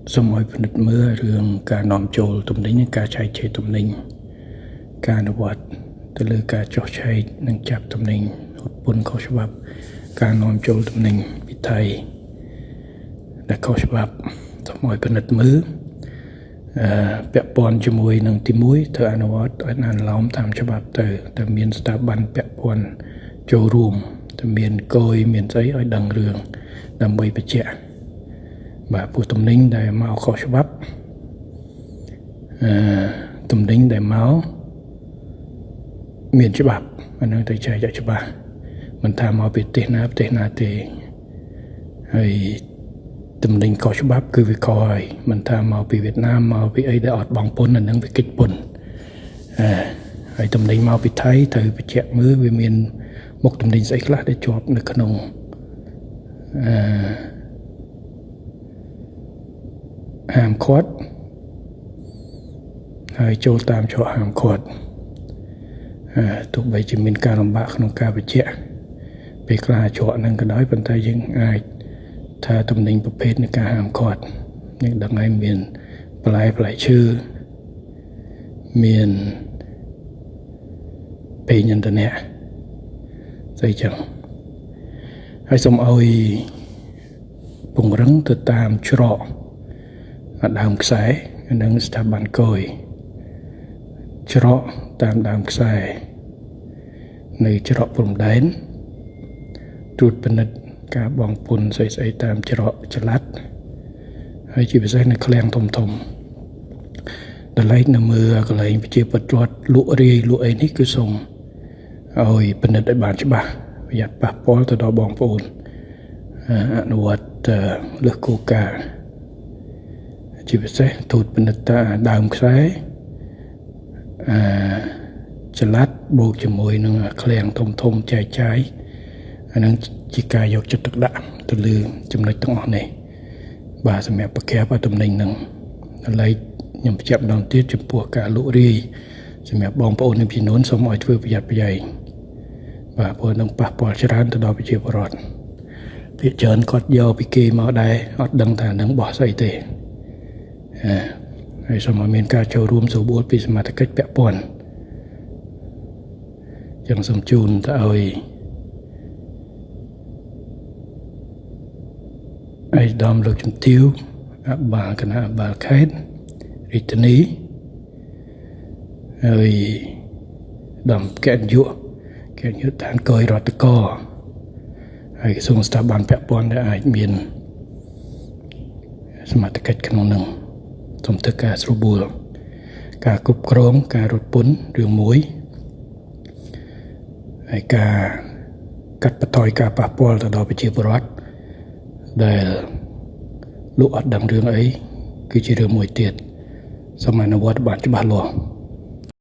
សូមឲ្យពិនិត្យមើលរឿងការនាំចូលទំនិញនិងការចែកចាយទំនិញការអនុវត្តទៅលើការចុះឆែកនិងចាប់ទំនិញហត់ពន្ធខុសច្បាប់ការនាំចូលទំនិញពីថៃដែលខុសច្បាប់សូមឲ្យពិនិត្យមើលអឺពាក់ព័ន្ធជាមួយនឹងទី1ត្រូវអនុវត្តឲ្យអនុលោមតាមច្បាប់ទៅតែមានស្ថាប័នពាក់ព័ន្ធចូលរួមតែមានកយមានស្អីឲ្យដឹងរឿងដើម្បីបញ្ជាក់បាទព្រោះទំនិញដែលមកខុសច្បាប់អឺទំនិញដែលមកមានច្បាប់អានឹងទៅចែកឲ្យច្បាស់មិនថាមកពីប្រទេសណាប្រទេសណាទេហើយទំនិញខុសច្បាប់គឺវាខុសហើយមិនថាមកពីវៀតណាមមកពីអីដែលអត់បង់ពន្ធអានឹងវាគេចពន្ធអឺហើយទំនិញមកពីថៃត្រូវបញ្ជាក់មើលវាមានមុខទំនិញស្អីខ្លះដែលជាប់នៅក្នុងអឺហាមឃាត់ហើយចូលតាមច្រកហាមឃាត់អឺទោះបីជាមានការលំបាកក្នុងការបញ្ជាក់ពេលខ្លះច្រកហ្នឹងក៏ដោយប៉ុន្តែយើងអាចថាទំនិញប្រភេទនៃការហាមឃាត់យើងដឹងហើយមានបន្លែផ្លែឈើមានពេញឥន្ធនៈស្អីចឹងហើយសូមឲ្យពង្រឹងទៅតាមច្រកដើមខ្សែនិងស្ថាប័នកយច្រកតាមដើមខ្សែនៅច្រកព្រំដែនត្រួតពិនិត្យការបង់ពន្ធស្អីស្អីតាមច្រកចល័តហើយជាពិសេសនៅឃ្លាំងធំធំដល់ឡែកនៅមើលកន្លែងប្រជាពលរដ្ឋលក់រាយលក់អីនេះគឺសូមឲ្យពិនិត្យឲ្យបានច្បាស់ប្រយ័ត្នប៉ះពាល់ទៅដល់បងប្អូនអនុវត្តលើសគោលការណ៍ជាពិសេសទូតពិនិត្យតាដើមខ្សែអឺចល័តបូកជាមួយនឹងឃ្លាំងធំធំចែកចាយអានឹងជាការយកចិត្តទុកដាក់ទៅលើចំណុចទាំងអស់នេះបាទសម្រាប់ប្រក្រាបឲ្យទំនិញនឹងដល់ឡែកខ្ញុំបញ្ជាក់ម្ដងទៀតចំពោះការលក់រាយសម្រាប់បងប្អូននៅចំនួនសូមឲ្យធ្វើប្រយ័ត្នប្រយែងបាទព្រោះនឹងប៉ះពាល់ច្រើនទៅដល់ប្រជាពលរដ្ឋភាគច្រើនគាត់យកពីគេមកដែរអត់ដឹងថានឹងបោះស្អីទេហើយសូមឲ្យមានការចូលរួមស្រួលពីសមត្ថកិច្ចពាក់ព័ន្ធចឹងសូមជូនទៅឲ្យឯកឧត្តមលោកជំទាវអបាលគណៈអបាលខេត្តរាជធានីហើយដំកញ្យុកញ្យុឋានកយរដ្ឋកហើយក្រសួងស្ថាប័នពាក់ព័ន្ធដែលអាចមានសមត្ថកិច្ចក្នុងនឹងសូមធ្វើការស្រួលបួលការគ្រប់គ្រងការរត់ពន្ធរឿងមួយហើយការកាត់បន្ថយការប៉ះពាល់ទៅដល់ប្រជាពលរដ្ឋដែលលោកអត់ដឹងរឿងអីគឺជារឿងមួយទៀតសូមអនុវត្តបានច្បាស់លាស់។